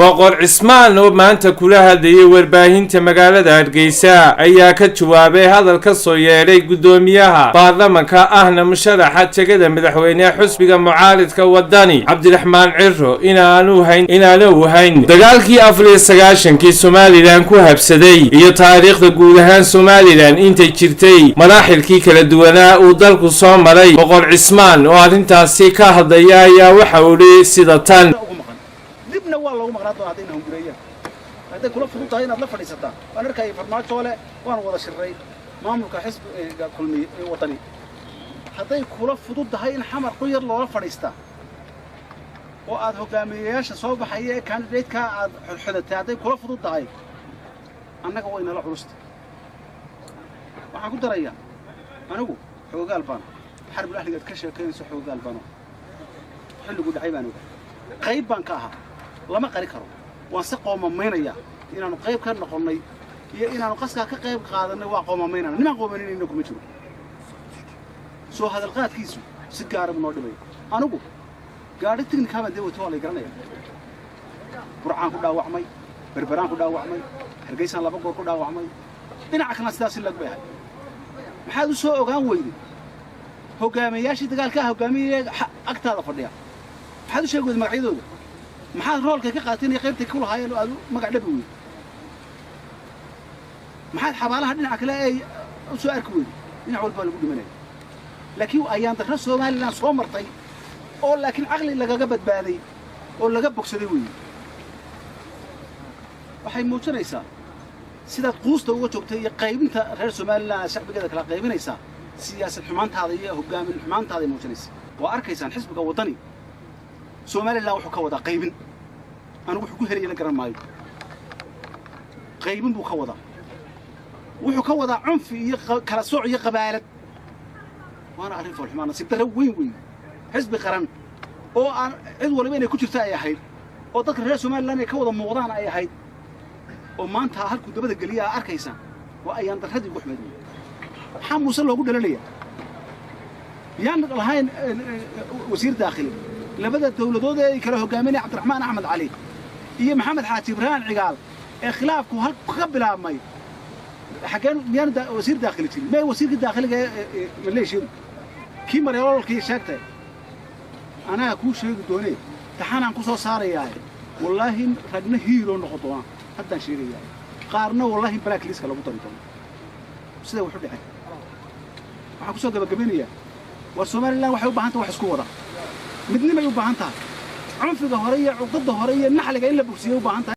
Boqor Cismaan oo maanta kula hadlayay warbaahinta magaalada Hargeysa ayaa ka jawaabay hadal ka soo yeedhay guddoomiyaha baarlamanka ahna musharaxa jegada madaxweyne xusbiga mucaaridka Wadani, Cabdiraxmaan Ciro, inaanu hayn dagaalkii 94-kii Somaliland ku habsaday iyo taariikhda guud ahaan Somaliland intay jirtay, maraaxilkii kala duwanaa uu dalku soo maray. Boqor Cismaan oo arrintaasi ka hadlaya ayaa waxa uu idhi sida tan: Dibna waa loogu maqnaa doona haddayna hungureeyaan, hadday kula fudud tahay inaad la fadhiisataa. Waan arkayay Farmaajo le waan wada shirray maamulka xisbiga Kulmiye ee Waddani. Hadday kula fudud tahay in Xamar quyar loola fadhiistaa oo aad hogaamiyeyaasha soo baxaya ee candidate-ka aad xodxodatay, hadday kula fudud tahay, annaga way nala culusta. Waxaan ku darayaa, anigu xoogaal baan xarbul ahligaad ka sheekaynayso, xoogaal baano xilligu dhacay baan ogaa, qayb baan ka ahaa, lama qari karo. Waan se qoomamaynaya inaannu qayb ka noqonnay iyo inaannu qaskaa ka qayb qaadannay. Waa qoomamaynana, nimaan qoomaninayna kuma jiro. Soo hadalqaadkiisu si gaara buu noo dhibaya. Anigu gaadhi tignikaa baan dee wato, waa lay garanaya. Burcaan ku dhaawacmay, Berberaan ku dhaawacmay, Hargeysaan laba goor ku dhaawacmay, dhinaca kalena sidaasi lag bay ahay. Maxaad u soo ogaan weyday hoggaamiyayaashii dagaalkaa hoggaamiyaya agtaada fadhiya? Maxaad u sheegi weyday magacyadooda? Maxaad roolkay ka qaateen iyo qaybtay ku lahaayeen oo aad u magac dhabi weyday? Maxaad xabaalaha dhinaca kale ay u soo arki weyday? Dhinac walba lagu dhimanaya, laakiin ayaan darro Somaliland soo martay oo laakiin caqli lagaga badbaaday oo laga bogsaday weeye. Waxay muujinaysaa sidaad quusta uga joogtay iyo qaybinta reer Somaliland aad shacbigeeda kala qaybinaysaa. Siyaasad xumaantaada iyo hoggaamin xumaantaaday muujinaysaa. Waa arkaysaan, xisbiga Waddani Somaliland wuxuu ka wadaa qaybin. Anigu wuxuu ku helayana garan maayo. Qaybin buu ka wadaa, wuxuu ka wadaa cunfi iyo kala sooc iyo qabaalad, waana arrin foolxumaa, nasiib darro weyn weyn. Xisbi qaran oo aan cid waliba inay ku jirta ay ahayd oo dadka reer Somaliland ay ka wada muuqdaan ay ahayd oo maanta halkuu dabada geliya aa arkaysaan, waa ayaan darradii ugu xumayd wey. Maxaa Muuse loogu dhalanaya? Yaan lahayn wasiir daakhili. Labada dawladood ee ay kala hogaaminaya, Cabdiraxmaan Axmed Cali iyo Maxamed Xaaji Ibraahim Cigaal, ee khilaafku hal ka bilaabmay, xaggeen miyaan wasiir daakhili jirin? Mee wasiirkii daakhiliga ee maleeshiyadu kii mareelolkii sheegtay? Anaa kuu sheegi doonee, taxanaan ku soo saarayaa. Wallaahi ragna hiiroo noqon doona haddaan sheegayaa, qaarna wallaahi blacklist-ka lagu dari doono. Sida wuxu dhacay waxaan ku soo gabagabeynayaa: war Somaliland waxay u baahan tahay wax isku wada, midnimay u baahan tahay. Cunfiga hore iyo cuqdada hore iyo naxliga in la bogsiiyay u baahan tahay.